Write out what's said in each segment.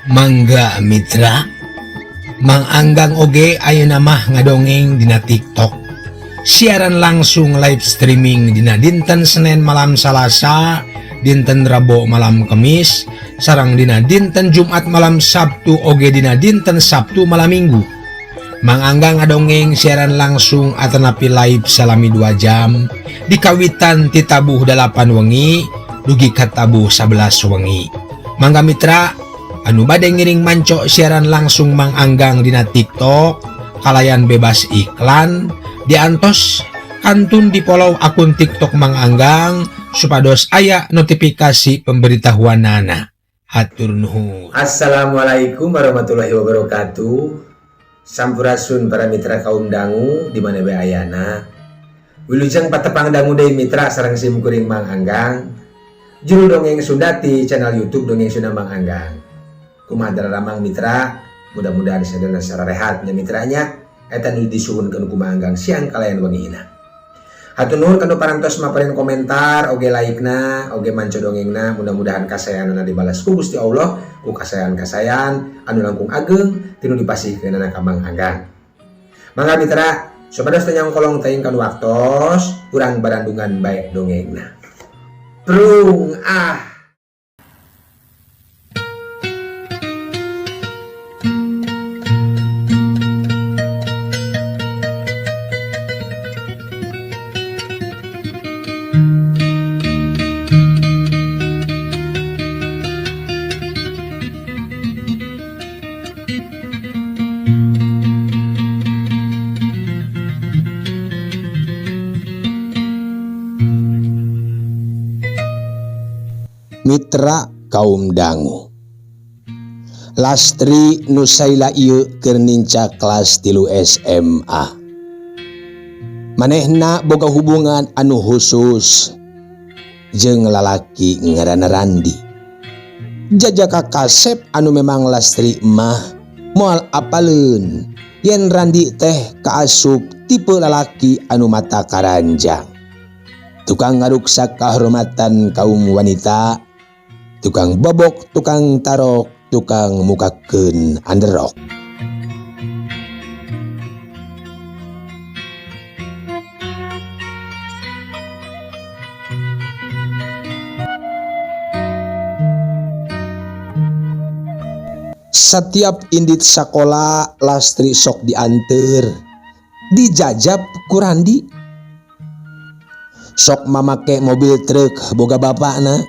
Mangga Mitra Mang Anggang oge ayeuna mah ngadongeng dina TikTok. Siaran langsung live streaming dina dinten Senin malam Salasa, dinten Rabo malam Kemis, sareng dina dinten Jumat malam Sabtu oge dina dinten Sabtu malam Minggu. Mang Anggang ngadongeng siaran langsung atanapi live salami 2 jam dikawitan ti tabuh 8 wengi dugi ka tabuh 11 wengi. Mangga Mitra anu bade ngiring manco siaran langsung Mang Anggang dina TikTok kalayan bebas iklan diantos kantun di follow akun TikTok Mang Anggang supados aya notifikasi pemberitahuanana. Hatur nuhun. Assalamualaikum warahmatullahi wabarakatuh. Sampurasun para mitra kaum dangu di mana bae ayana. Wilujeng patepang dangu deui mitra sareng sim kuring Mang Anggang. Juru dongeng Sunda ti channel YouTube Dongeng Sunda Mang Anggang. Kumaha daramang mitra, mudah-mudahan sadayana sararehat nya mitranya. Eta nu disuhunkeun ku Mang Anggang siang kalayan wengina. Hatur nuhun kanu parantos maparin komentar, oge like-na, oge manco dongengna, mudah-mudahan kasayanana dibalas ku Gusti Allah, ku kasayan-kasayan anu langkung ageng tinu dipasihkeunana ka Mang Anggang. Mangga mitra, supados teu nyangkolong teuing kanu waktos, urang barandungan bae dongengna. Prung ah. Mitra kaum dangu Lastri nu saila ieu keur nincak kelas 3 SMA. Manehna boga hubungan anu khusus jeung lalaki ngaranna Randi. Jajaka kasep anu memang Lastri mah moal apaleun yen Randi teh kaasup tipe lalaki anu mata karanjang. Tukang ngaruksak kahormatan kaum wanita, tukang bobok, tukang tarok, tukang mukakeun anderok. Setiap indit sakola Lastri sok dianter, dijajab ku Randi. Sok mamake mobil truk boga bapakna.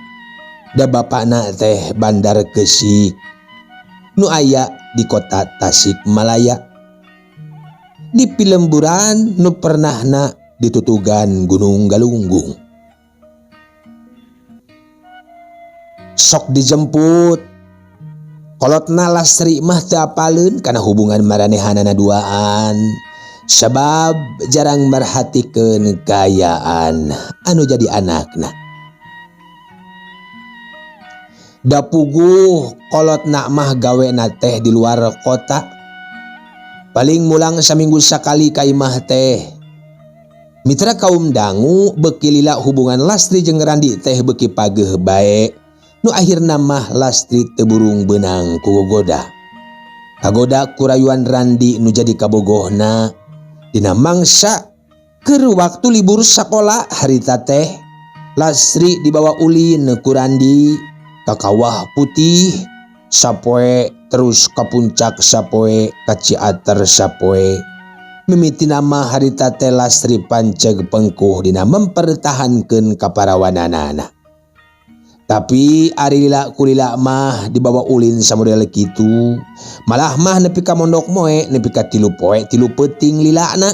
Da bapakna teh bandar kesik nu aya di kota Tasikmalaya. Di pilemburan nu pernahna ditutugan Gunung Galunggung. Sok dijemput. Kolotna Lastri mah teu apaleun kana hubungan maranehanana duaan. Sebab jarang merhatikeun kaayaan anu jadi anakna. Da puguh kolotna mah gawena teh di luar kota. Paling mulang saminggu sakali ka imah teh. Mitra kaum dangu beuki lila hubungan Lastri jeung Randi teh beuki pageuh bae. Nu akhirna mah Lastri teu burung beunang ku gogoda. Kagoda ku rayuan Randi nu jadi kabogohna. Dina mangsa keur waktu libur sakola harita teh Lastri dibawa ulin ku Randi ka Kawah Putih sapoe terus ka puncak sapoe ka Ciater sapoe. Mimitina mah harita teh Lastri panceg pengkuh dina mempertahankeun kaparawananana. Tapi ari lila kulila mah dibawa ulin samodel kitu, malah mah nepi ka mondok moe nepi ka 3 poe 3 peuting lilana.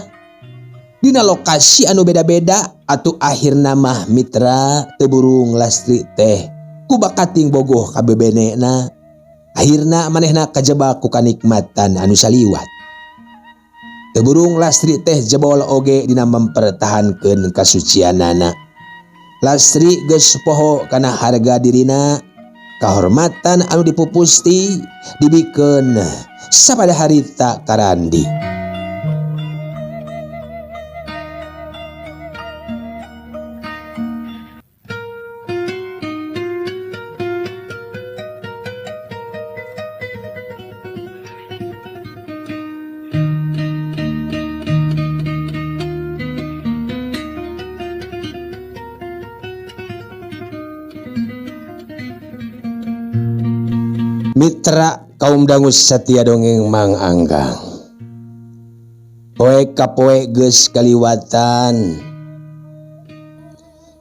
Dina lokasi anu beda-beda atuh akhirna mah mitra teu burung Lastri teh ku bakating bogoh ka bebenena. Akhirna manehna kajebak ku kanikmatan anu saliwat. Teu burung Lastri teh jebol oge dina mempertahankeun kasucianana. Lastri geus poho kana harga dirina, kahormatan anu dipupusti dibikeun sapada harita ka Randi. Mitra kaum dangu satia dongeng Mang Anggang. Poe ka poe geus kaliwatan.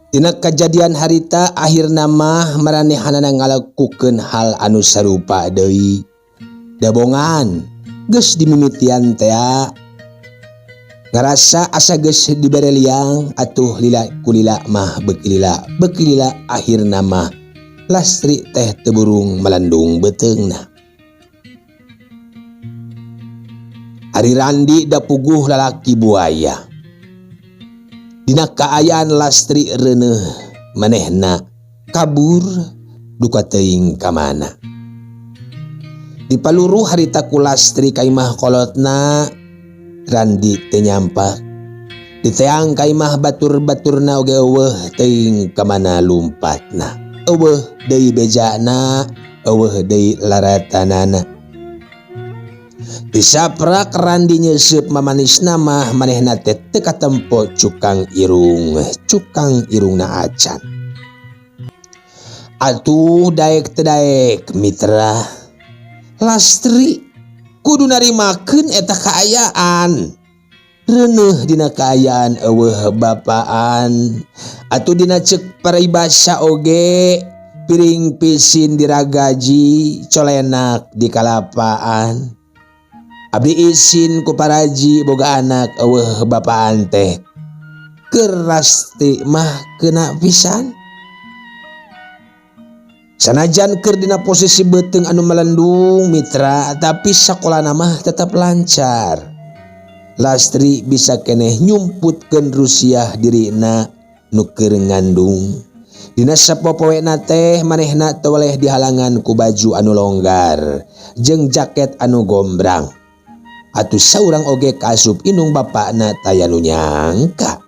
Tina kajadian harita akhirna mah maranehanana ngalakukeun hal anu sarupa deui. Dabongan geus dimimitian tea. Ngarasa asa geus dibere liang atuh lila kulila mah beuki lila beuki lila akhirna mah Lastri teh teu burung melandung beuteungna. Ari Randi da puguh lalaki buaya. Dina kaayaan Lastri reuneuh manehna kabur duka teuing ka mana. Dipaluruh harita ku Lastri ka imah kolotna, Randi teu nyampak. Diteang ka imah batur-baturna oge eueuh teuing ka mana lumpatna. Eueuh deui bejana, eueuh deui laratanana. Disaprak Randi nyeuseup mamanisna mah manehna teh teu katempo cukang irung, cukang irungna acan. Atuh daek teu daek mitra. Lastri kudu narimakeun eta kaayaan. Reuneuh dina kaayaan eueuh bapaan. Atuh dina ceuk paribasa oge piring pisin diragaji colenak di kalapaan. Abdi isin ku paraji boga anak eueuh bapaan teh. Keur Lastri mah kena pisan. Sanajan keur dina posisi beuteung anu melendung mitra, tapi sakolana mah tetap lancar. Lastri bisa keneh nyumputkeun rusiah dirina nu keur ngandung. Dina sapopoena teh manehna teu weleh dihalangan ku baju anu longgar jeung jaket anu gombrang. Atuh saurang oge kaasup indung bapakna taya nu nyangka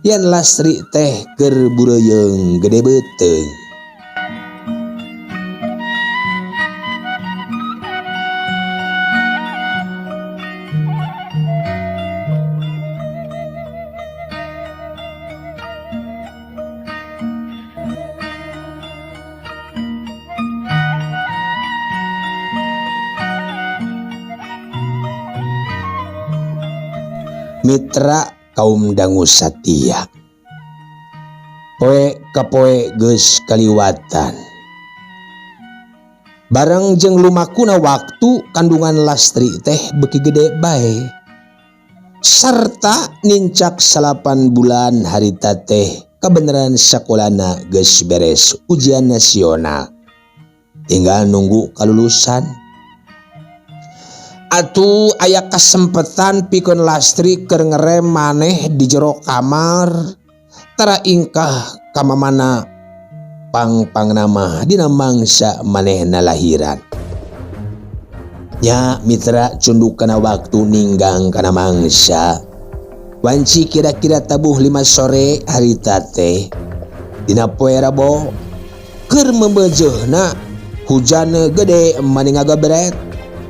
yen Lastri teh keur bureuyeung gede beuteung. Mitra kaum dangu satia. Poe ka poe geus kaliwatan. Bareng jeung lumakuna waktu kandungan Lastri teh beuki gede bae. Sarta nincak 9 bulan harita teh kabeneran sakolana geus beres ujian nasional. Tinggal nunggu kalulusan. Atuh aya kasempetan pikeun Lastri keur ngerem maneh di jero kamar tara ingkah ka mamana pangpangna mah dina mangsa manehna lahiran. Nya mitra cunduk kana waktu ninggang kana mangsa. Wanci kira-kira tabuh 5 sore harita teh dina poe Rabo keur membeujeuhna hujan gede mani ngagabret.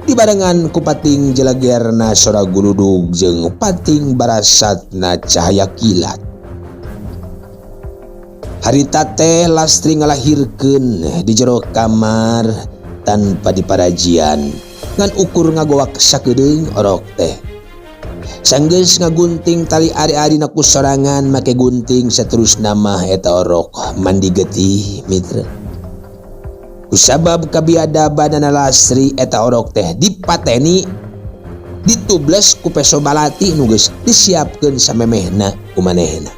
Dibarengan ku pating jelegerna sora guludug jeung pating barasatna cahaya kilat. Harita teh Lastri ngalahirkeun di jero kamar tanpa diparajian ngan ukur ngagoak sakedeung orok teh. Sanggeus ngagunting tali ari-arina ku sorangan make gunting saterusna mah eta orok mandi getih mitra. Kusabab kabiadabanana Lastri eta orok teh dipateni ditubles ku peso balati nu geus disiapkeun samemehna ku manehna.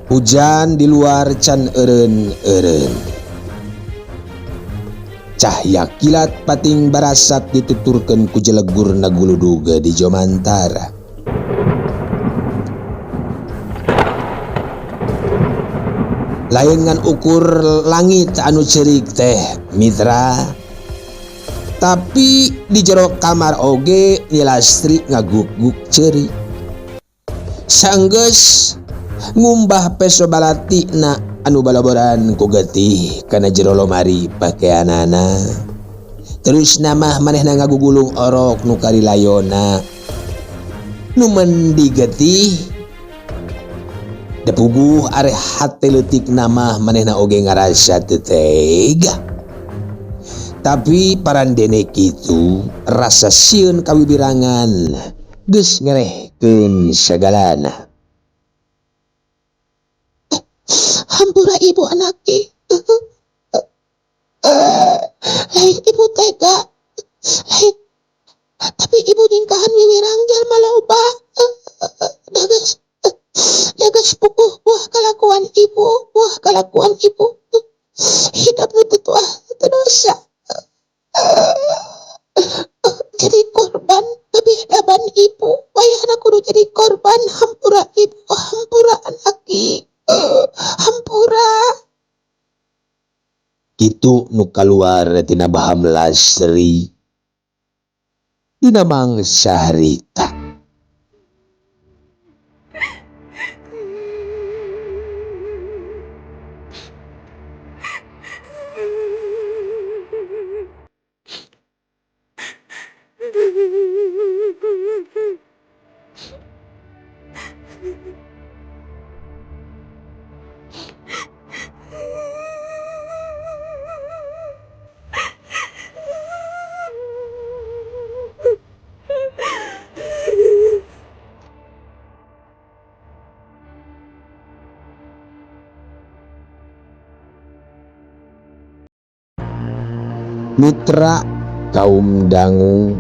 Hujan di luar can eureun-eureun. Cahya kilat pating barasat dituturkeun ku jelegur naguluduga di Jomantara. Lain ngan ukur langit anu ceurik teh mitra, tapi di jero kamar oge Nyi Lastri ngaguk-guk ceurik. Sanggeus ngumbah peso balatina anu balaboran ku getih kana jero lomari pakeanana. Terusna mah manehna ngagugulung orok nu karilayonna nu mendi getih da puguh areh hate leutikna mah manehna oge ngarasa teu tega. Tapi parandene kitu rasa sieun kawibirangan geus ngerehkeun sagalana. Hampura ibu anaki. Lain ibu tega. Lain. Tapi ibu nyingkahan wiwirang jalma loba. Dagas. Dagas puguh buah kalakuan ibu, buah kalakuan ibu. Hidup nu teu tuah teu dosa. Jadi korban kebiadaban ibu. Wayahna kudu jadi korban hampura ibu, hampura anaki. Hampura. Kitu nu kaluar tina Baham Lastri dina mangsa harita. Mitra kaum dangu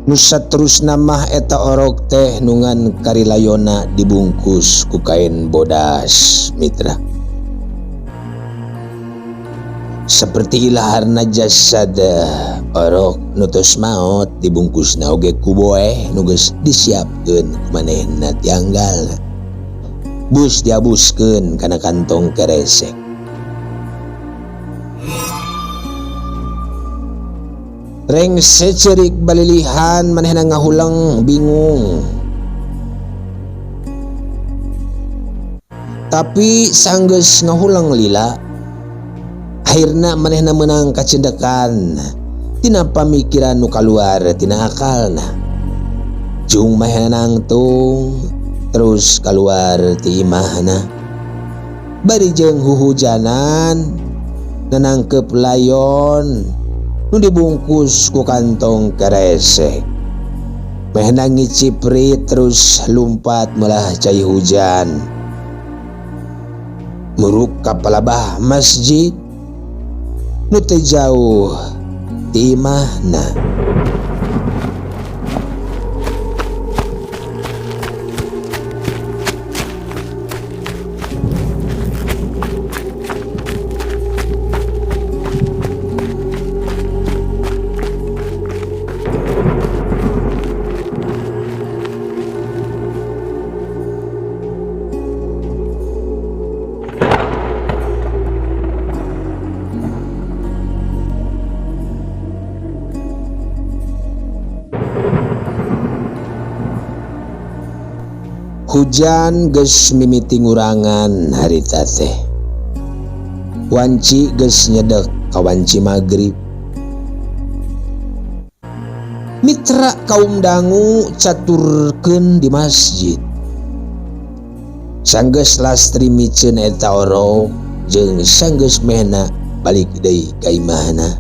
nu saterusna mah eta orok teh nungan karilayona dibungkus ku kain bodas mitra. Seperti ilaharna jasad orok nu tos maot dibungkusna oge ku boeh nu geus disiapkeun ku manehna tianggalna. Bus diabuskeun kana kantong keresek. Rengse ceurik balilihan manehna ngahuleng bingung. Tapi sanggeus ngahuleng lila, akhirna manehna meunang kacendekan tina pamikiran nu kaluar tina akalna. Jung manehna nangtung terus kaluar ti imahna. Bari jeung huhujanan nanangkep layon nu dibungkus ku kantong keresek. Manehna ngiciprit terus lumpat melah cai hujan. Muruk ka palabah masjid nu teu jauh ti imahna. Hujan geus mimiti ngurangan harita teh. Wanci geus nyedek ka wanci magrib. Mitra kaum dangu caturkeun di masjid. Sanggeus Lastri miceun eta orok jeung sanggeus mehna balik deui ka imahna.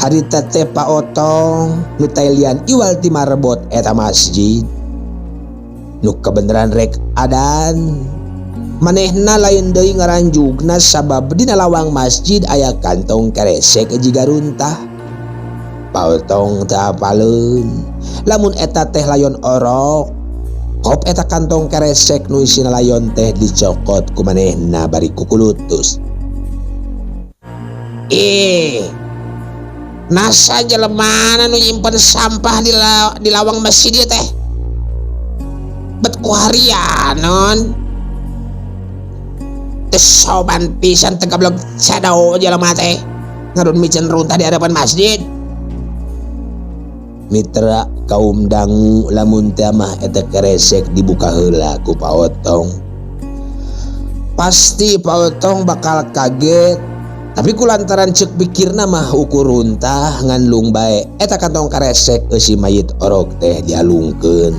Harita teh paotong nu tailian iwal ti marbot eta masjid. Nu kebenaran rek adan manehna lain deui ngaranjugna sabab dina lawang masjid aya kantong keresek jiga runtah. Paotong teu apaleun lamun eta teh layon orok. Kop eta kantong keresek nu isina layon teh dicokot ku manehna bari kukulutus. Ih, nasa jelemana nu nyimpen sampah di lawang masjid ieu teh? Bet ku harianon. Teu sopan pisan teu gablog cadau jelema teh. Ngadon miceun runtah di hadapan masjid. Mitra kaum dangu lamun teh mah eta keresek dibuka heula ku paotong. Pasti paotong bakal kaget Tapi kulantaran cek pikirna mah ukur runtah nganlung bae eta kantong karesek eusi mayit orok teh dialungkeun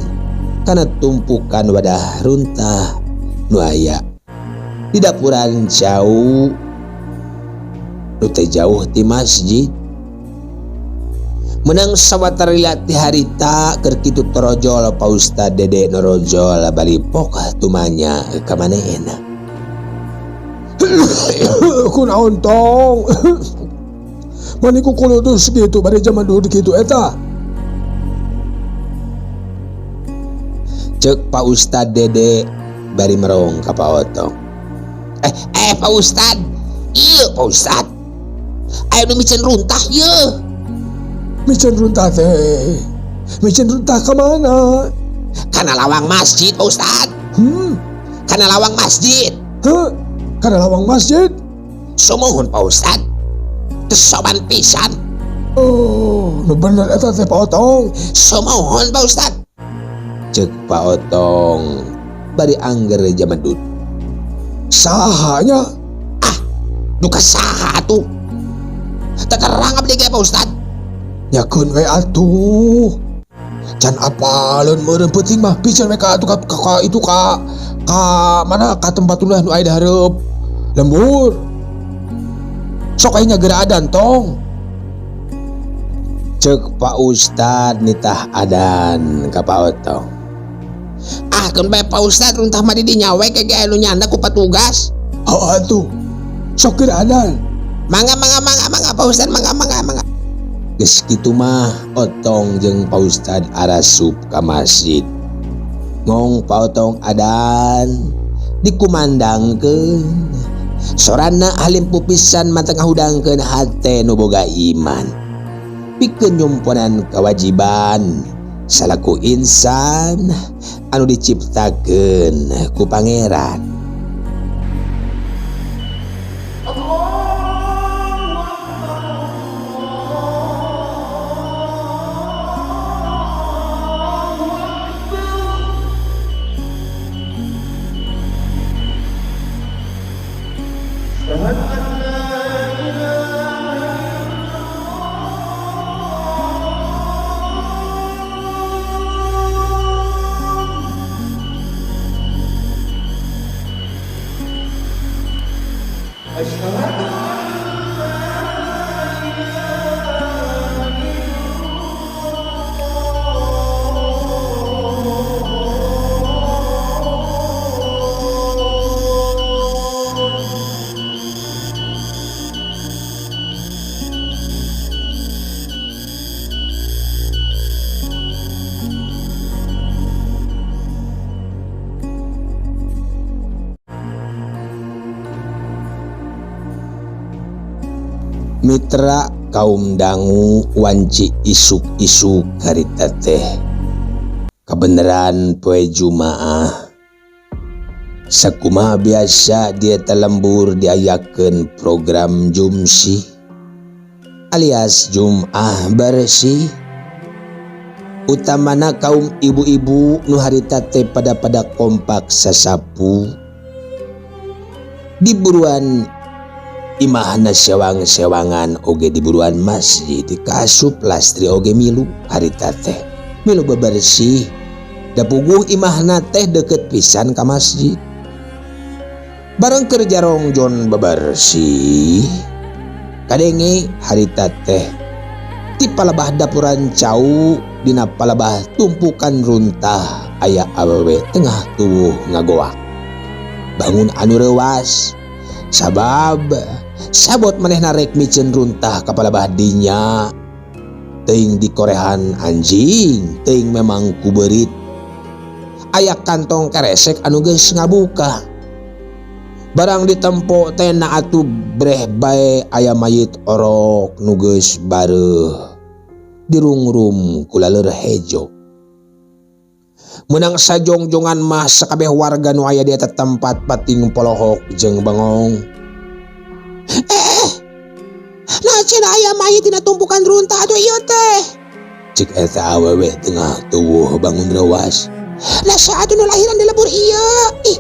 kana tumpukan wadah runtah nu aya di dapuran cau nu teu jauh ti masjid. Menang sawatara lila ti harita keur kitu torojol Pa Ustad Dede norojol bari pok tumanya ka manehna. Kunaon tong? Mani kukulutus kitu bari zaman dulu kitu eta. Cek Pa Ustad Dede bari merong ka Pa Otong. Pa Ustad, ieu Pa Ustad. Aya nu miceun runtah ieu. Miceun runtah teh. Miceun runtah ka mana? Kana lawang masjid, Pa Ustad. Kana lawang masjid. Heh? Kana lawang masjid? Sumuhun Pa Ustad. Teu sopan pisan. Oh, nu bener eta teh Pa Otong. Sumuhun Pa Ustad. Cek Pa Otong bari angger jamedut. Sahanya? Ah, duka saha atuh? Teu terang abdi ge Pa Ustad. Nyakeun we atuh. Can apaleun meureun peuting mah piceun we ka atuh ka itu ka mana ka tempat ulah nu aya di hareup lembur. Sok aya nyagera adan tong. Cek Pa Ustad nitah adan ka Pa Otong. Ah, keun bae Pa Ustad runtah mah di dinya we ke ge anu nyanda ku patugas. Oh atuh. Sok geura adan. Mangga mangga mangga mangga Pa Ustad mangga mangga mangga. Geus kitu mah Otong jeung Pa Ustad arasup ka masjid. Ngong Pa Otong adan dikumandangkeun. Sorana halimpu pisan manteng ngahudangkeun hate nu boga iman. Pikeun nyumponan kewajiban salaku insan anu diciptakeun ku Pangeran. Mitra kaum dangu wanci isuk-isuk harita teh kabeneran poe Jumaah. Sakumaha biasa di eta lembur diayakeun program Jumsih alias Jum'ah bersih. Utamana kaum ibu-ibu nu harita teh pada-pada kompak sasapu di buruan imahna sewang-sewangan oge di buruan masjid kasup lastri oge milu harita teh milu bebersih da puguh imahna teh deket pisan ka masjid. Bareng keur jarongjon bebersih kadenge harita teh ti palebah dapuran cau dina palebah tumpukan runtah aya awewe tengah tuwuh ngagoak bangun anu reuas sabab sabot manehna rek miceun runtah ka palebah dinya teuing dikorehan anjing teuing memang kuberit aya kantong keresek anu geus ngabuka barang ditempo teh na atuh breh bae aya mayit orok nu geus bareuh dirungrum ku laleur hejo. Menang sajongjongan mah sakabeh warga nu aya di eta tempat pating polohok jeung bengong. Nah cenah aya mayit dina tumpukan runtah atuh ieu teh. Cek eta awewe tengah tuwuh bangun reuas. Lah saha atuh nu lahiran di lembur ieu? Ih,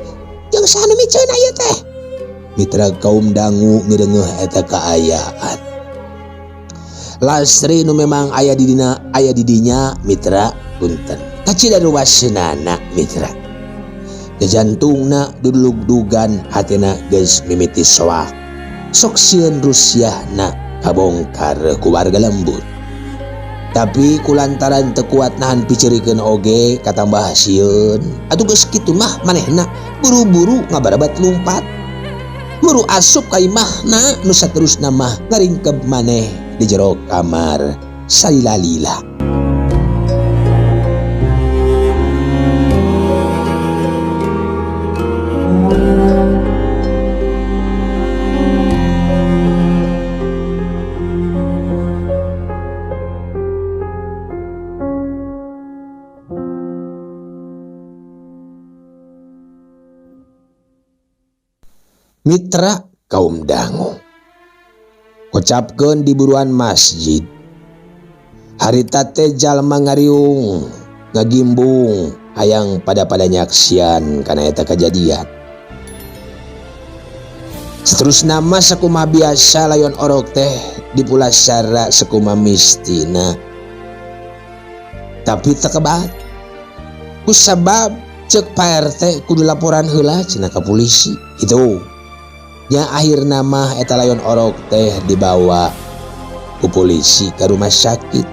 jeung saha nu miceun ieu teh? Mitra kaum dangu ngedeungeuh eta kaayaan. Lastri nu memang aya di dina aya di dinya mitra, punten. Kacida ruwaseunana mitra. Jantungna dudulug-dugan, hatina geus mimiti soak. Sok sieun rusiahna kabongkar ku warga lembur. Tapi kulantaran teu kuat nahan piceurikeun oge katambah sieun. Atuh geus kitu mah manehna buru-buru ngabarabat lumpat. Buru asup ka imahna nu saterusna mah ngaringkeb maneh di jero kamar salila-lila. Mitra kaum dangu kocapkeun di buruan masjid harita teh jalma ngariung ngagimbung hayang pada-pada nyaksian kana eta kajadian. Seterusna mah sakumaha biasa layon orok teh dipulasara sakumaha mistina, tapi teu kebat kusabab cek Pak RT kudu laporan heula cenah ka polisi itu. Nya akhirna mah eta layon orok teh dibawa ku polisi ke rumah sakit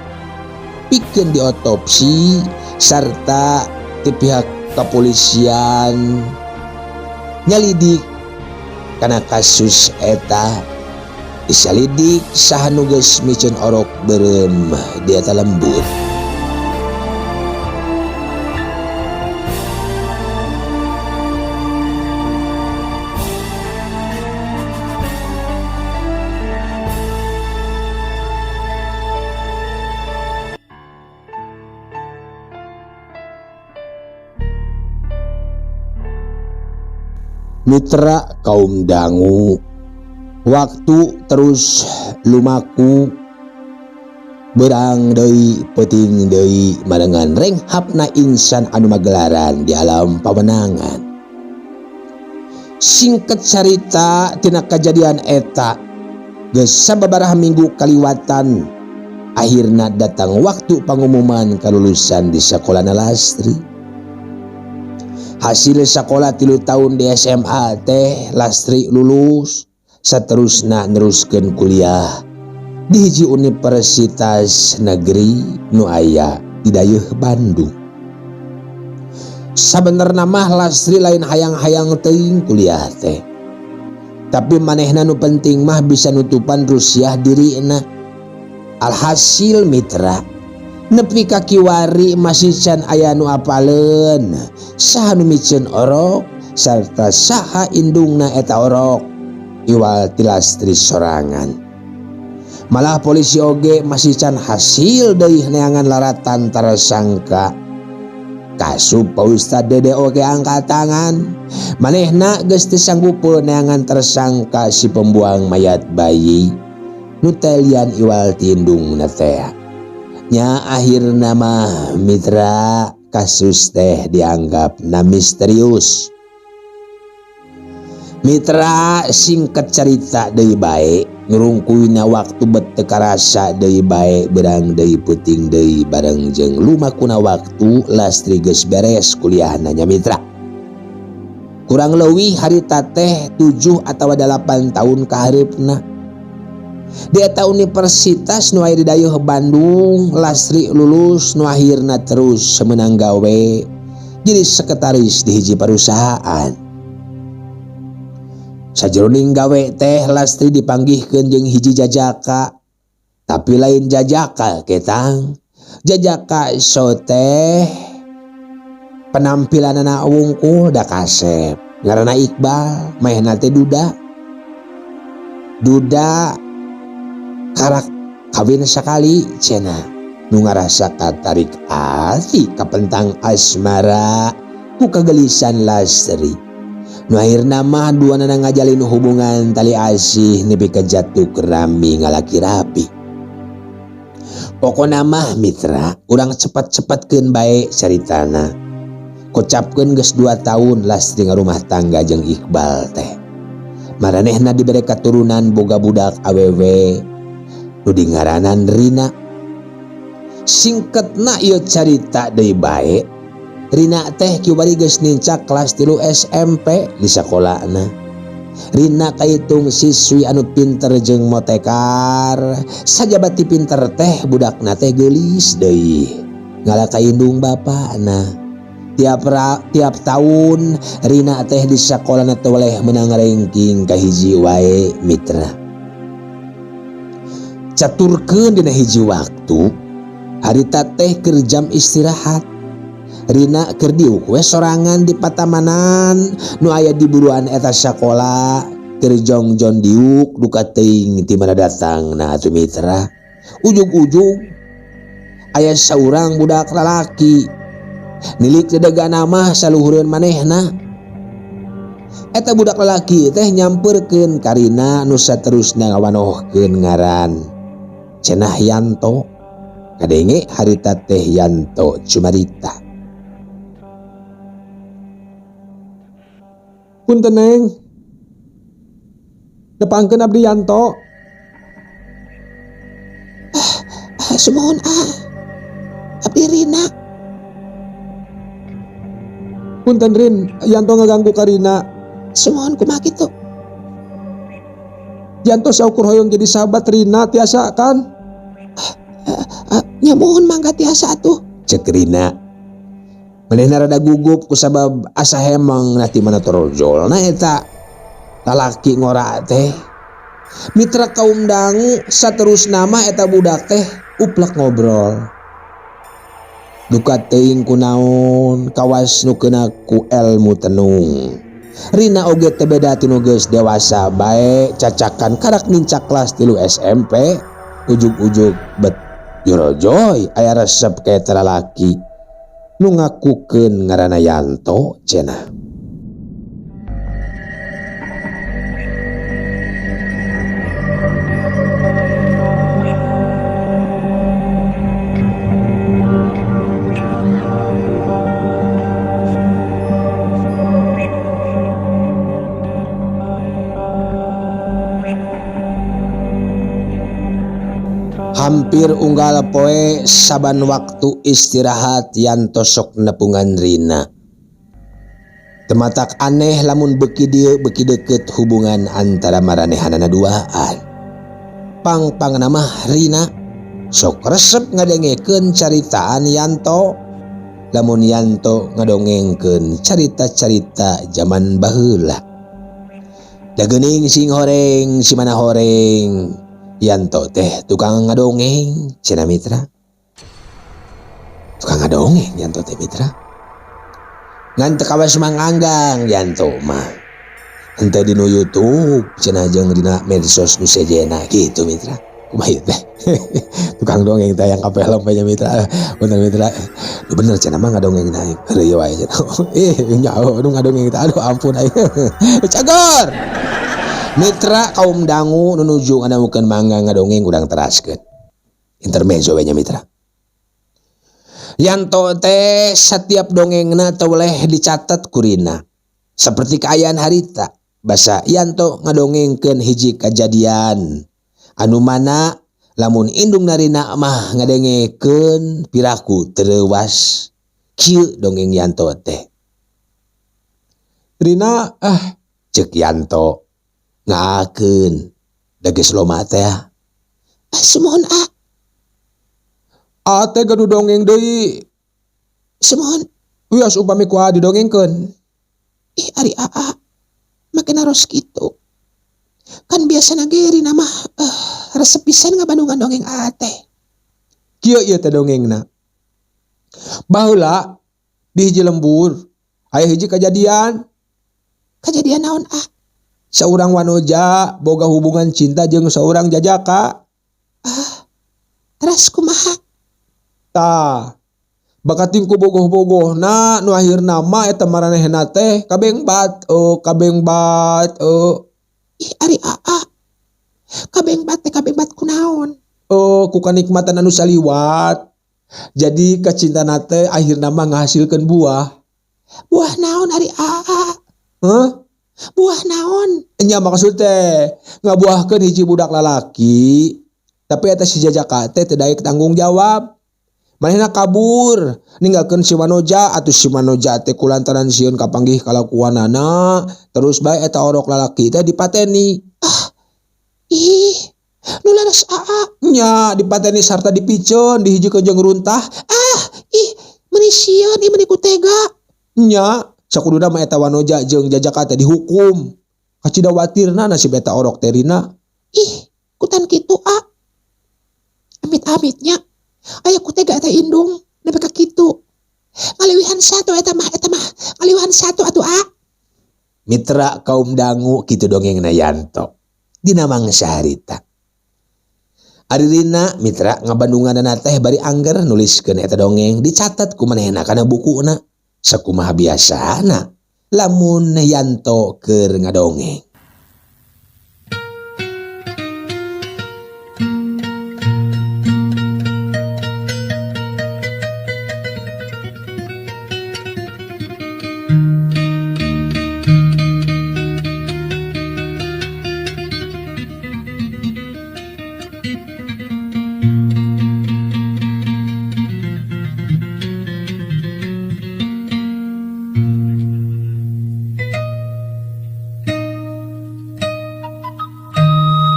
pikeun diotopsi sarta ti pihak kepolisian nyalidik kana kasus eta, disalidik saha nu geus miceun orok beureum di eta lembur. Mitra kaum dangu, waktu terus lumaku berang deui peuting deui marengan renghapna insan anu magelaran di alam pawenangan. Singkat carita tina kajadian eta geus sababaraha minggu kaliwatan, akhirna datang waktu pangumuman kalulusan di sakolana Lastri. Hasil sekolah 3 tahun di SMA teh Lastri lulus, saterusna neruskeun kuliah di hiji universitas negeri nu aya di dayeuh Bandung. Sabenerna mah Lastri lain hayang-hayang teuing kuliah teh, tapi manehna nu penting mah bisa nutupan rusiah dirina. Alhasil mitra, nepi ka kiwari masih can aya nu apaleun saha nu miceun orok sarta saha indungna eta orok iwal ti Lastri sorangan. Malah polisi oge masih can hasil deui neangan laratan tersangka. Kasup Pak Ustad Dede oge angkat tangan, manehna geus teu sanggupeun neangan tersangka si pembuang mayat bayi nu telian iwal ti indungna teh. Nya akhirna mah mitra, kasus teh dianggap na misterius. Mitra, singkat cerita deui bae ngrungkuina waktu bet teu karasa deui bae berang deui peuting deui bareng jeung lumakuna waktu Lastri geus beres kuliahna nya mitra. Kurang leuwih harita teh 7 atawa 8 tahun kahareupna. Di eta universitas nu aya di dayeuh Bandung, Lastri lulus nu akhirna terus semenang gawe jadi sekretaris di hiji perusahaan. Sajroning gawe teh Lastri dipanggihkeun jeung hiji jajaka, tapi lain jajaka ketang. Jajaka so teh penampilanana wungkul da kasep, ngaranna Iqbal, manehna teh duda. Duda karak kawin sakali cenah nu ngarasa katarik ati kapentang asmara ku kagelisan Lastri. Nu akhirna mah duanana ngajalin hubungan tali asih nepi ka jatuh rami ngalaki rapi. Pokona mah mitra, urang cepat-cepatkeun bae caritana. Kocapkeun geus 2 tahun Lastri ngarumah tangga jeung Iqbal teh. Maranehna dibere katurunan boga budak awewe nu dingaranan Rina. Singketna ieu carita deui bae, Rina teh kiwari geus nincak kelas 3 SMP di sakolana. Rina kahitung siswi anu pinter jeung motekar, sajabati pinter teh budakna teh geulis deui. Ngalah ka indung bapana. Tiap tahun Rina teh di sakolana teh weleh menang ranking kahiji wae mitra. Caturkeun dina hiji waktu, harita teh keur jam istirahat. Rina keur diuk we sorangan di patamanan nu aya di buruan eta sakola, keur jongjon diuk duka teuing ti mana datangna atuh mitra. Ujug-ujug aya saurang budak lalaki nilik dedegana mah saluhureun manehna. Eta budak lalaki teh nyamperkeun ka Rina nu saterusna ngawanohkeun ngaran cenah Yanto. Kadenge harita teh Yanto cumarita. Punten neng, nepangkeun abdi Yanto. Sumuhun ah, abdi Rina. Punten Rin, Yanto ngaganggu ka Rina. Sumuhun kumaha kitu? Yanto saukur hoyong jadi sahabat Rina tiasa kan? Nyamuhun mangga tiasa atuh. Cek Rina. Manehna rada gugup kusabab asa hemeng na ti mana torojolna eta lalaki ngora teh. Mitra kaum dangu saterusna mah eta budak teh uplek ngobrol. Duka teuing kunaon kawas nu keuna ku elmu tenung. Rina oge teh beda ti nu geus dewasa bae cacakan karak nincak kelas 3 SMP ujug-ujug bet jorojoy aya resep ka eta lalaki nu ngakukeun ngaranna Yanto cenah. Hampir unggal poe saban waktu istirahat Yanto sok nepungan Rina. Tematak aneh lamun beki dieu beki deket hubungan antara maranehanana duaan. Pang-pangna mah Rina sok resep ngadengekeun caritaan Yanto. Lamun Yanto ngadongengkeun carita-carita jaman baheula. Da geuning sing horeng si mana horeng. Yanto teh tukang ngadongeng cenah mitra. Tukang ngadongeng Yanto teh mitra. Ngan teu kawas manganggang Yanto mah. Henteu dinu YouTube cenah jeung dina medsos nu sejena kitu mitra. Kumaha ieu teh? Tukang dongeng teh yang ka film nya mitra. Bener mitra. Nu bener cenah mah ngadongeng na heureuy wae cenah. Ih nyaho nu ngadongeng teh aduh ampun aing. Cagor. Mitra kaum dangu nu nuju ngadamukeun mangga ngadongeng urang teraskeun. Intermezzo we nya mitra. Yanto teh setiap dongengna teu weleh dicatet ku Rina. Seperti kaayaan harita, basa Yanto ngadongengkeun hiji kajadian anu mana lamun indung Rina mah ngadengekeun piraku tereuwas. Kieu dongeng Yanto teh. Rina ah cek Yanto ngaakeun da geus loma teh. Sumuhun a. A teh gaduh dongeng deui. Sumuhun. Wios upami ku a didongengkeun. Ih ari aa make naros kitu. Kan biasana ge Rina mah resep pisan ngabandungan dongeng aa teh. Kieu ieu teh dongengna. Baheula di hiji lembur aya hiji kajadian. Kajadian naon a? Saurang wanoja boga hubungan cinta jeung saurang jajaka. Ah, teras kumaha? Tah, bakating ku bogoh-bogohna nu akhirna mah eta maranehna teh kabeng bat, oh kabeng bat, oh. Ih ari aa. Kabeng bat teh kabeng bat kunaon? Oh, ku kanikmatan anu saliwat. Jadi kacintana teh akhirna mah ngahasilkeun buah. Buah naon ari aa? Hah? Buah naon? Nya maksud teh ngabuahkeun hiji budak lalaki tapi eta si Jajaka teh teu daek tanggung jawab. Manehna kabur ninggalkeun si Manoja atuh si Manoja teh kulantaran sieun kapanggih kalakuanana terus bae eta orok lalaki teh dipateni. Ah ih nu leres aa. Nya dipateni sarta dipiceun dihijikeun jeung runtah. Ah ih meuni sieun ieu meuni ku tega. Nya sakuduna mah eta Wanoja jeung Jajaka teh dihukum. Kacida watirna nasib eta orok teh Rina. Ih kutan kitu a. Amit-amitnya aya ku tega eta indung nepi ka kitu. Ngaliwihan satu eta mah ngaliwihan satu atuh a. Mitra kaum dangu kitu dongengna Yanto. Dina mangsa harita. Ari Rina mitra ngabandunganana teh bari angger nuliskeun eta dongeng dicatat ku manehna kana bukuna. Sakumaha biasana lamun Yanto keur ngadongeng.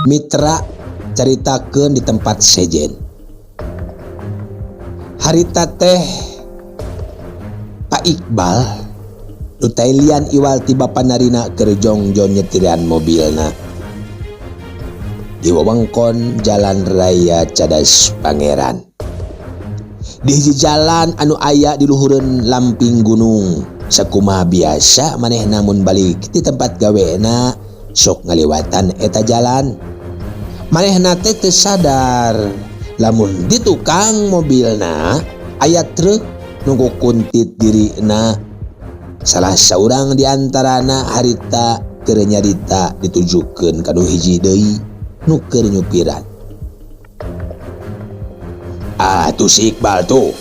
Mitra caritakeun di tempat sejen. Harita teh Pak Iqbal nu tailian iwal ti bapana Rina keur jongjon nyetirian mobilna. Di wewengkon Jalan Raya Cadas Pangeran. Di hiji jalan anu aya di luhureun lamping gunung. Sakumaha biasa manehna mun balik ti tempat gawena sok ngaliwatan eta jalan. Manehna teh teu sadar lamun di tukang mobilna aya truk nunggu kuntit dirina. Salah saurang di antarana harita keur nyarita ditujukeun ka nu hiji deui nu keur nyupiran. Ah tuh si Iqbal tuh.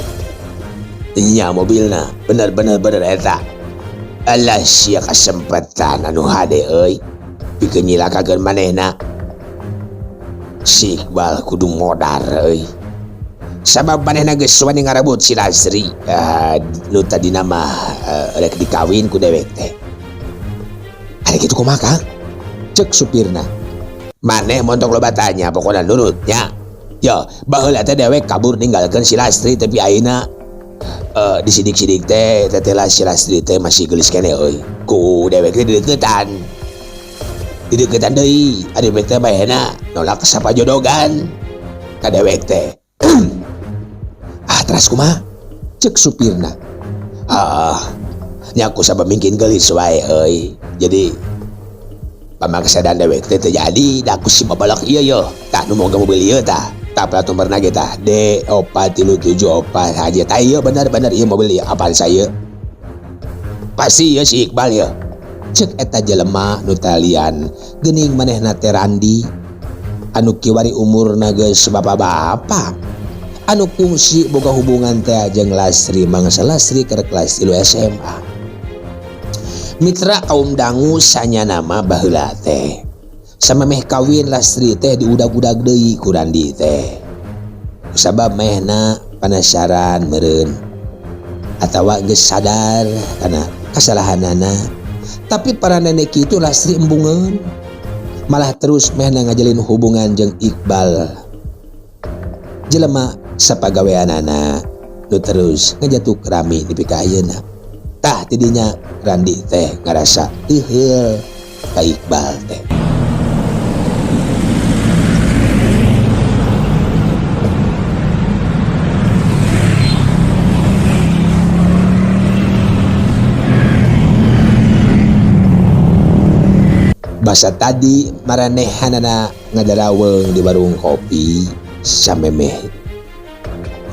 Nya mobilna bener-bener bener eta. Alah sia kasempatan anu hade euy. Pikeun nyilakakeun manehna. Si Iqbal kudu modar euy. Sabab manehna geus wani ngarebut si Lasri. Nu tadina mah rek dikawin ku dewek teh. Ari kitu kumaha Kang? Cek supirna. Maneh montong loba tanya pokona nurut nya. Yo, baheula teh dewek kabur ninggalkeun si Lasri tapi ayeuna disidik-sidik teh teteh si Lasri teh masih geulis keneh euy. Ku dewek teh dideukeutan. Dideukeutan deui, ari teh manehna nolak sapajodogan ka dewek teh. Ah, teras kumaha? Cek supirna. Ah, nya ku sabab mungkin geulis wae euy. Jadi pamaksadan dewek teh teu jadi, da ku si babalak ieu yeuh. Tah nu moga mobil ieu tah. Tah plat nomorna ge tah D4374 aja. Tah ieu bener-bener ieu mobil ieu apaan saya? Pasti ieu si Iqbal ieu. Cek eta jelema nu talian geuning manehna teh Randi anu kiwari umurna geus bapak-bapak anu kungsi boga hubungan teh jeung Lasri mangsa Lasri keur kelas 3 SMA. Mitra kaum dangu sanyana mah baheula teh samemeh kawin Lasri teh diudag-udag deui ku Randi teh. Sabab manehna panasaran meureun atawa geus sadar kana kasalahanana. Tapi para nenek itu Lasri embungeun malah terus mehna ngajalin hubungan jeung Iqbal. Jelema sapagaweanana nu terus ngajatuk rami nepi ka ayeuna. Tah tidinya Randi teh ngarasa teuheul ka Iqbal teh. Basa tadi maranehanana ngadaraweng di warung kopi samemeh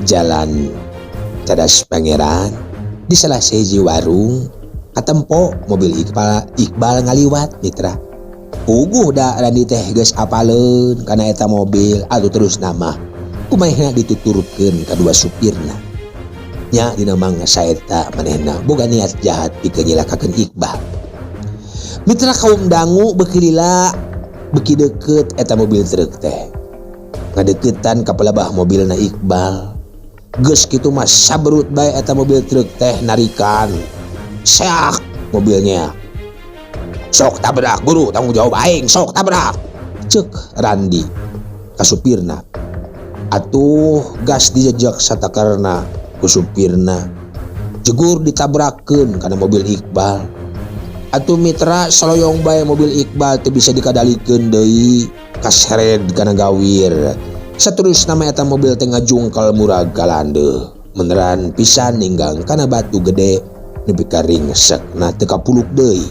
jalan Cadas Pangeran di salah sahiji warung katempo mobil Iqbal ngaliwat mitra. Puguh da Randi teh geus apaleun kana eta mobil atuh terus nama kumaha dituturkeun ka dua supirna. Nya dina mangsa eta manehna boga niat jahat pikeun nyilakakeun Iqbal. Mitra kaum dangu beuki lila beuki deukeut eta mobil truk teh. Ngadeukeutan ka pelabah mobilna Iqbal. Geus kitu mah sabrut bae eta mobil truk teh narikan. Seak mobilnya. Sok tabrak guru, tanggung jawab aing, sok tabrak. Cek Randi ka supirna. Atuh gas dijejak satakarna ku supirna. Jegur ditabrakeun kana mobil Iqbal. Atuh mitra saloyong bae mobil Iqbal teu bisa dikadalikeun deui, kaseret kana gawir. Saterusna mah eta mobil teh ngajungkal murag ka landeuh. Meneran pisan ninggang kana batu gede nepi ka ringsekna teu kapuluk deui.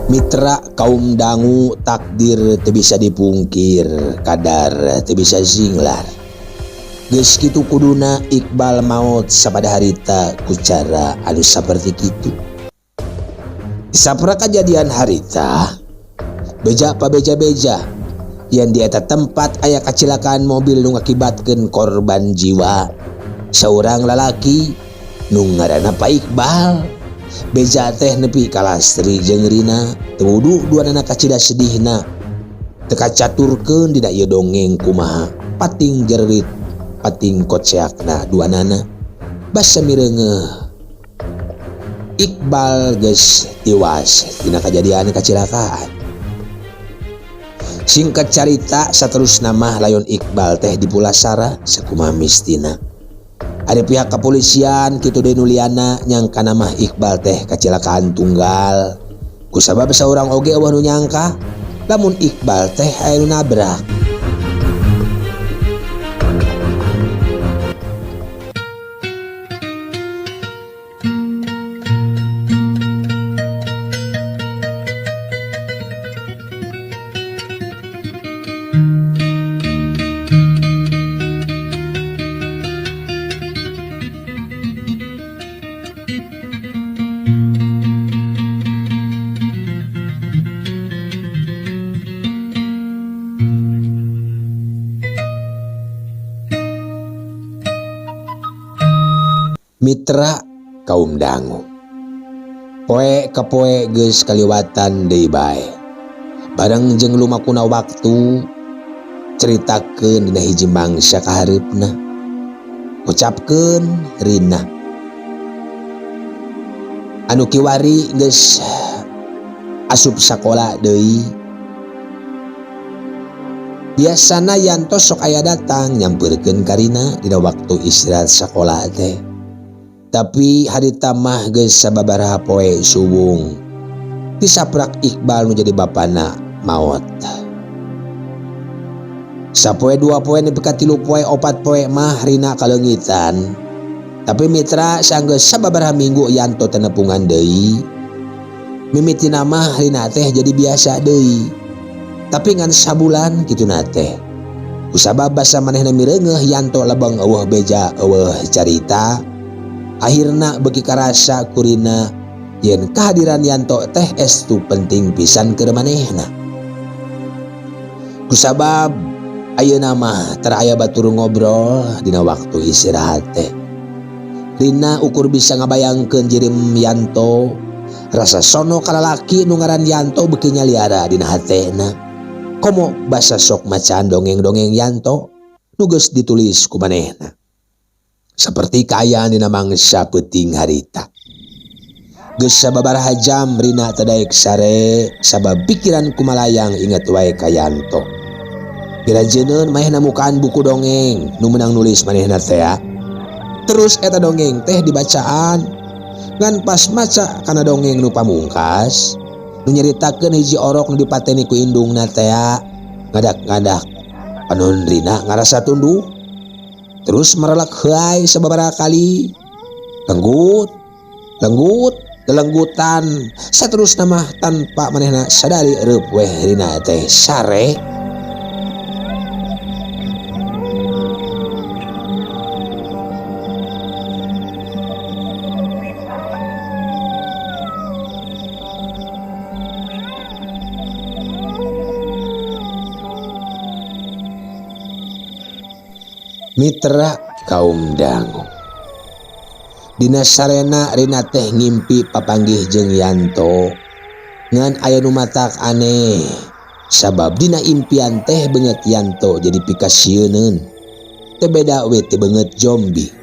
Mitra kaum dangu takdir teu bisa dipungkir, kadar teu bisa singlar. Geus kitu kuduna Iqbal maot sapada harita ku cara anu saperti kitu. Sapra kajadian harita, beja pabeja-beja yen di eta tempat aya kacilakaan mobil nu ngakibatkeun korban jiwa. Saurang lalaki nu ngaranna Pak Iqbal. Beja teh nepi ka Lastri jeung Rina teu wudu duanana kacida sedihna. Teu kacaturkeun dina ieu dongeng kumaha pating jerit pating koceakna duanana. Basa mireungeuh Iqbal geus tiwas dina kajadian kacilakaan. Singkat carita saterusna mah layon Iqbal teh dipulasara sakumaha mistina. Ari pihak kepolisian kitu deui nuliana nyangkana mah Iqbal teh kacilakaan tunggal. Kusabab saurang oge eueuh nu nyangka lamun Iqbal teh aya nu nabrak. Mitra kaum dangu poe ka poe geus kaliwatan deui bae. Bareng jeung lumakuna waktu caritakeun dina hiji mangsa kahareupna. Ucapkeun Rina anu kiwari geus asup sakola deui. Biasana Yanto sok aya datang nyampeurkeun ka Rina dina waktu istirahat sakola teh. Tapi harita mah geus sababaraha poe suwung disaprak Iqbal nu jadi bapana maot. Sapoe dua poe nepi ka 3 poe 4 poe mah Rina kaleungitan. Tapi mitra sanggeus sababaraha minggu Yanto teu nepungan deui. Mimitina mah Rina teh jadi biasa deui. Tapi ngan sabulan kituna teh. Kusabab basa manehna mireungeuh Yanto lebeng eueuh beja eueuh carita. Akhirna beuki karasa ku Rina yen kehadiran Yanto teh estu penting pisan keur manehna. Kusabab ayeuna mah teu aya batur ngobrol dina waktu istirahat teh. Rina ukur bisa ngabayangkeun jirim Yanto. Rasa sono ka lalaki nu ngaran Yanto beuki nyaliara dina hatena. Komo basa sok macan dongeng-dongeng Yanto nu geus ditulis ku manehna. Seperti kaayaan dina mangsa peuting harita. Geus sababaraha jam Rina teu daek sare sabab pikiran kumalayang inget wae ka Yanto. Pirajeuneun manehna mukaan buku dongeng nu meunang nulis manehna teh. Terus eta dongeng teh dibacaan. Ngan pas maca kana dongeng nu pamungkas nu nyaritakeun hiji orok nu dipateni ku indungna teh ngadak-ngadak. Panon Rina ngarasa tunduh. Terus merelak heuay sababaraha kali. Tenggut. Lenggut lelenggutan saterusna mah tanpa manehna sadari reup weh Rina teh sare. Mitra kaum dangu Dina sarena Rina teh ngimpi papanggih jeung Yanto ngan aya nu matak aneh sabab dina impian teh beungeut Yanto jadi pikasieuneun teu beda we teh beungeut zombie.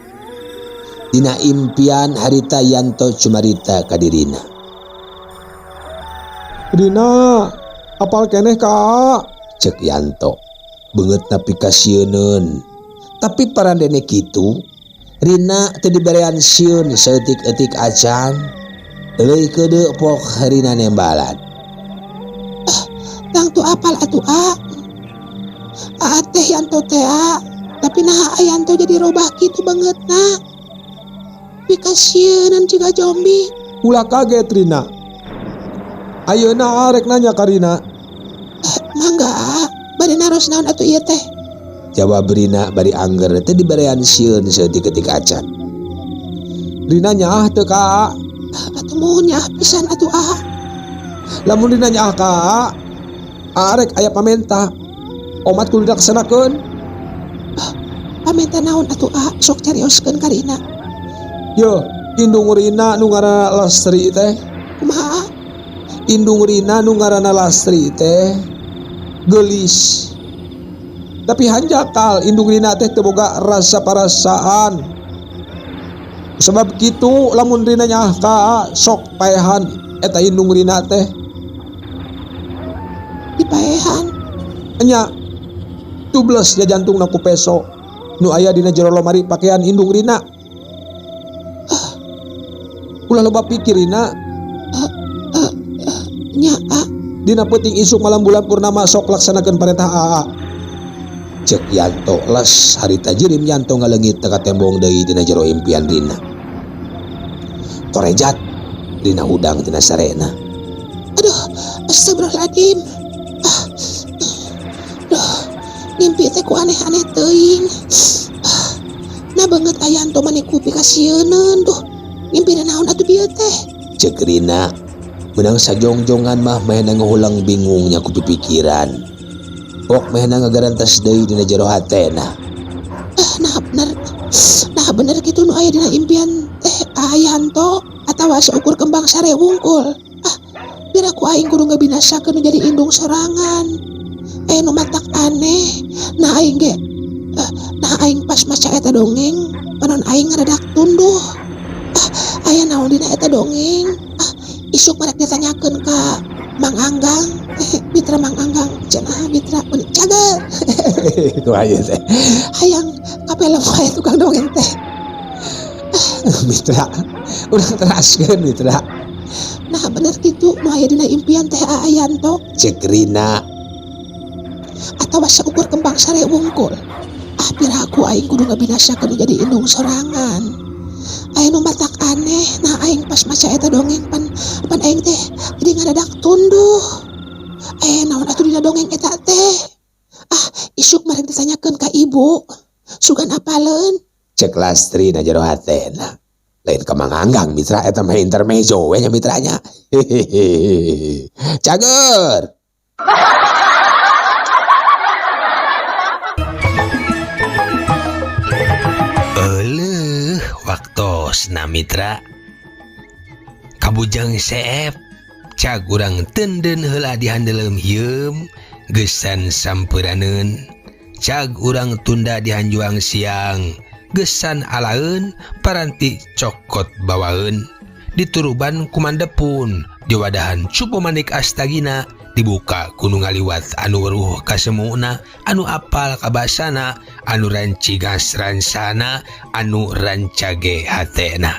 Dina impian harita Yanto cumarita ka dirina. Rina, apal keneh ka? Cek Yanto beungeutna pikasieuneun. Tapi parandene kitu Rina teu diberean sieun saeutik-eutik acan. Leuy keudeu pok Rina nembalan. Tangtu apal atuh a. Aa teh Yanto teh a. Tapi naha Yanto jadi robah kitu beungeutna. Pikasieunan jiga zombie. Ulah kaget Rina. Ayeuna arek nanya ka Rina. Mangga a, bade naros naon atuh ieu teh? Jawab Rina bari angger teu diberean sieun saeutik-eutik acan. Rina nyaah teu ka a? Atuh muhun nyaah pisan atuh a. Lamun Rina nyaah ka a, arek aya pamenta. Omat kudu dilaksanakeun. Pamenta naon atuh a, sok carioskeun ka Rina. Yeuh, indung Rina nu ngaranna Lastri teh. Kumaha a? Indung Rina nu ngaranna Lastri teh geulis. Tapi hanjakal indung Rina teh teu boga rasa parasaan. Sebab kitu lamun Rina nyaah ka a, sok paehan eta indung Rina teh. Dipaehan? Nya, tubles ja jantungna ku peso nu aya dina jero lomari pakaian indung Rina. Ulah loba pikir Rina. Nya a. Dina peuting isuk malam bulan purnama sok laksanakeun parentah aa. Cek Yanto les harita jirim Yanto ngaleungit teka tembong deui dina jero impian Rina. Korejat Rina hudang tina sarena. Aduh, astagfirullahaladzim. Duh, ngimpi teh ku aneh-aneh teuing. Nah beungeut Yanto mani ku pikasieuneun duh. Ngimpi naon atuh bieu teh? Cek Rina menang sajongjongan mah manehna ngahulang bingungnya ku pipikiran. Pok manehna ngagarantas deui dina jero hatena. Nah bener. Nah bener kitu nu aya dina impian teh Yanto atawa saukur kembang sare wungkul. Biar aku aing kudu ngabinasakeun nu jadi indung sorangan. Nu matak aneh. Nah aing ge. Nah aing pas maca eta dongeng, panon aing ngaradak tunduh. Aya naon dina eta dongeng? Isuk marek ditanyakeun ka Mang Anggang. Mitra Mang Anggang cenah mitra meuni cager. Kumaha ieu teh? Hayang kapelem wae tukang dongeng teh. Mitra, urang teraskeun mitra. Nah bener kitu nu aya dina impian teh Aa Yanto. Cek Rina. Atawa saukur kembang sare wungkul. Piraku aing kudu ngabinasakeun jadi indung sorangan. Aya nu matak aneh, nah aing pas maca eta dongeng pan aing teh jadi ngadadak tunduh. Naon atuh dina dongeng eta teh? Isuk marek ditanyakeun ka ibu. Sugan apaleun? Cek Lastri na jero hatena. Lain ka Mang Anggang mitra eta mah intermezzo we nya mitranya. Hehehe. Cager. Euleuh waktosna mitra. Kabujang seep cag urang tenden heula dihandeleum hieum geusan sampeunaneun. Cag urang tunda dihanjuang siang gesan alaeun paranti cokot bawaeun. Dituruban kumandepun diwadahan cupu manik astagina dibuka kudu ngaliwat anu weruh kasemuna anu apal kabasana anu rancigas ransana anu rancage hatena.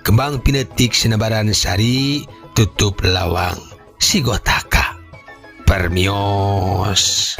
Kembang pinetik senebaran sari tutup lawang sigotaka permios.